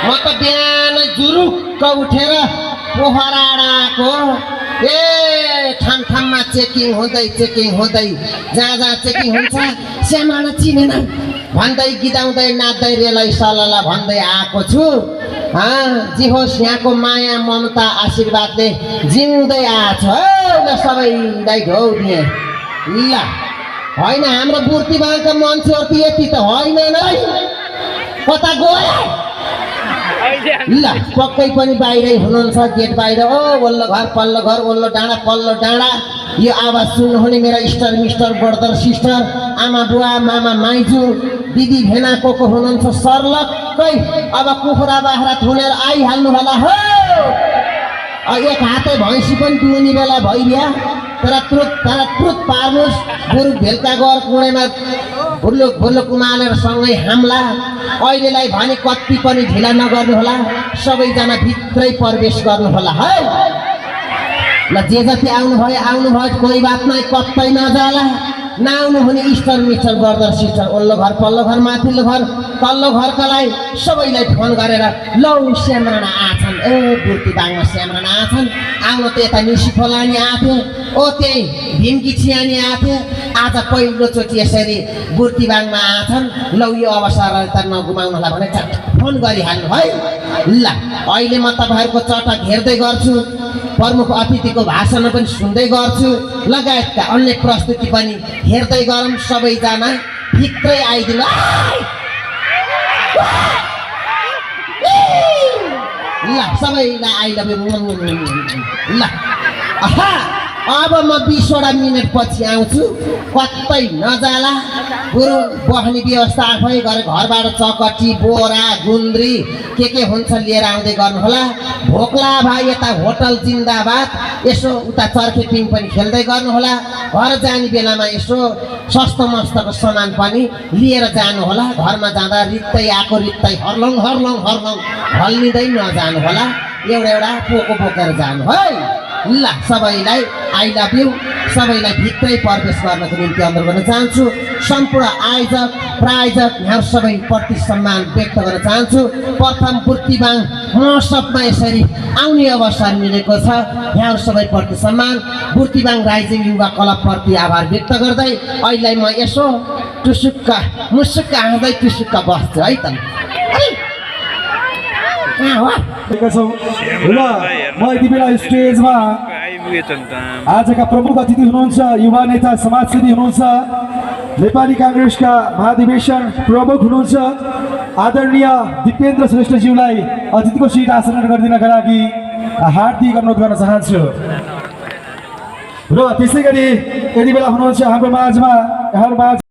म त बिहान जुरुक्क उठेर पोखरा आएको ठाम ठाममा चेकिङ हुँदै जहाँ जहाँ चेकिङ हुन्छ श्यामला चिनेन भन्दै गीताउँदै नाच्दै रेलै सलला भन्दै आएको छु। जे होस् यहाँको माया ममता आशीर्वादले जिउँदै आछ ल सबैलाई घाउ दिए ल होइन हाम्रो बुर्तिबाङका मान्छेहरू त यति त होइन नै कता गयो ल पक्कै पनि बाहिरै हुनुहुन्छ गेट बाहिर वल्लो घर पल्लो घर वल्लो डाँडा पल्लो डाँडा यो आवाज सुन्नुहुने मेरा इष्टर मिस्टर ब्रदर सिस्टर आमा बुवा मामा माइजू दिदी भेना को हुनुहुन्छ सर्लक्कै अब कुखुरा बाख्रा थुनेर आइहाल्नु होला हो। एक हाते भैँसी पनि दुहुने बेला भइदिया तर त्रुत पार्नुहोस् गुरु भेल्का गएर कुँडैमा भुल्लुक उमालेर सँगै हाम्ला अहिलेलाई भने कति पनि ढिला नगर्नु होला सबैजना भित्रै प्रवेश गर्नु होला है ल जे जति आउनुभयो कोही बात नै कतै नजाला नआउनु हुने इष्टर मिस्टर ब्रदर सिस्टर ओल्लो घर पल्लो घर माथिल्लो घर तल्लो घरकालाई सबैलाई फोन गरेर लौ श्यामराना आछन् बुर्तिबाङमा श्यामराना आछन् आउनु त यता निसी खोलानी आथे त्यही भिमकी छियानी आथे आज पहिलोचोटि यसरी बुर्तिबाङमा आछन् लौ यो अवसरलाई त नगुमाउनु होला भने फोन गरिहाल्नु है ल अहिले म तपाईँहरूको चटक हेर्दै गर्छु प्रमुख अतिथिको भाषण पनि सुन्दै गर्छु लगायतका अन्य प्रस्तुति पनि हेर्दै गरौँ सबैजना भित्रै आइदिनु ल सबैलाई आई लभ यु ल अब म 20वटा मिनट पछि आउँछु कतै नजाला गुरु बस्ने व्यवस्था आफै गरे घरबाट चकटी बोरा गुन्द्री के हुन्छ लिएर आउँदै गर्नु होला भोक्ला भाइ यता होटल जिन्दाबाद यसो उता चर्खेटिङ पनि खेल्दै गर्नु होला घर जाने बेलामा यसो सस्तो मस्तको सामान पनि लिएर जानु होला घरमा जाँदा रित्तै आएको रित्तै हर्लङ हल्लिँदै नजानु होला एउटा पोको बोकेर जानु है ल सबैलाई आई लभ यु सबैलाई भित्रै प्रवेश गर्नको निम्ति अनुरोध गर्न चाहन्छु सम्पूर्ण आयोजक प्रायोजक यहाँ सबै प्रति सम्मान व्यक्त गर्न चाहन्छु प्रथम बुर्तिबाङ महोत्सवमा यसरी आउने अवसर मिलेको छ यहाँ सबै प्रति सम्मान बुर्तिबाङ राइजिङ युवा क्लब प्रति आभार व्यक्त गर्दै अहिले म यसो मुसुक्क हाँस्दै टुसुक्क बस्छु है त म यति बेला स्टेजमा आजका प्रमुख अतिथि हुनुहुन्छ युवा नेता समाजसेवी हुनुहुन्छ नेपाली कांग्रेसका महाधिवेशन प्रमुख हुनुहुन्छ आदरणीय दिपेन्द्र श्रेष्ठज्यूलाई अतिथिको सिट आसन गरिदिनका लागि हार्दिक अनुरोध गर्न चाहन्छु र त्यसै गरी यति बेला हुनुहुन्छ हाम्रो माझमा